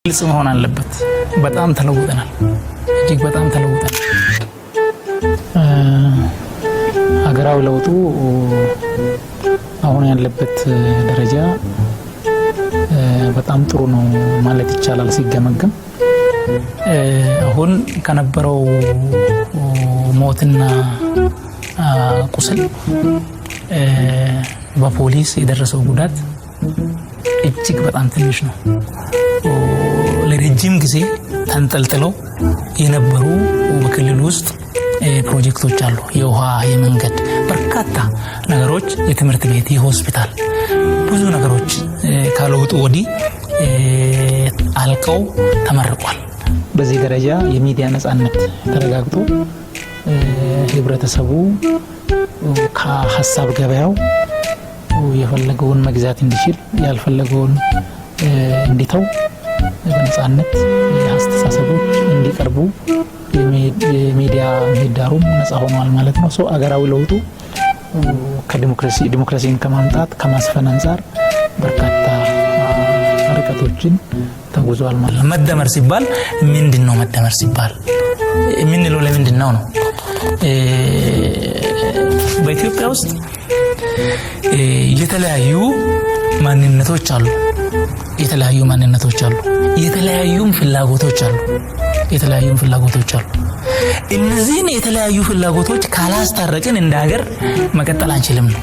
ግልጽ መሆን አለበት። በጣም ተለውጠናል። እጅግ በጣም ተለውጠናል። ሀገራዊ ለውጡ አሁን ያለበት ደረጃ በጣም ጥሩ ነው ማለት ይቻላል ሲገመገም። አሁን ከነበረው ሞትና ቁስል በፖሊስ የደረሰው ጉዳት እጅግ በጣም ትንሽ ነው። ለረጅም ጊዜ ተንጠልጥለው የነበሩ በክልል ውስጥ ፕሮጀክቶች አሉ። የውሃ፣ የመንገድ፣ በርካታ ነገሮች፣ የትምህርት ቤት፣ የሆስፒታል ብዙ ነገሮች ከለውጡ ወዲህ አልቀው ተመርቋል። በዚህ ደረጃ የሚዲያ ነጻነት ተረጋግጦ ህብረተሰቡ ከሀሳብ ገበያው የፈለገውን መግዛት እንዲችል፣ ያልፈለገውን እንዲተው፣ በነጻነት አስተሳሰቦች እንዲቀርቡ የሚዲያ ምህዳሩም ነጻ ሆኗል ማለት ነው። So አገራዊ ለውጡ ከዲሞክራሲ ዲሞክራሲን ከማምጣት ከማስፈን አንጻር በርካታ ርቀቶችን ተጉዟል ማለት ነው። መደመር ሲባል ምንድን ነው? መደመር ሲባል የምንለው ለምንድን ነው ነው? በኢትዮጵያ ውስጥ የተለያዩ ማንነቶች አሉ። የተለያዩ ማንነቶች አሉ። የተለያዩም ፍላጎቶች አሉ። የተለያዩም ፍላጎቶች አሉ። እነዚህን የተለያዩ ፍላጎቶች ካላስታረቅን እንደ ሀገር መቀጠል አንችልም ነው።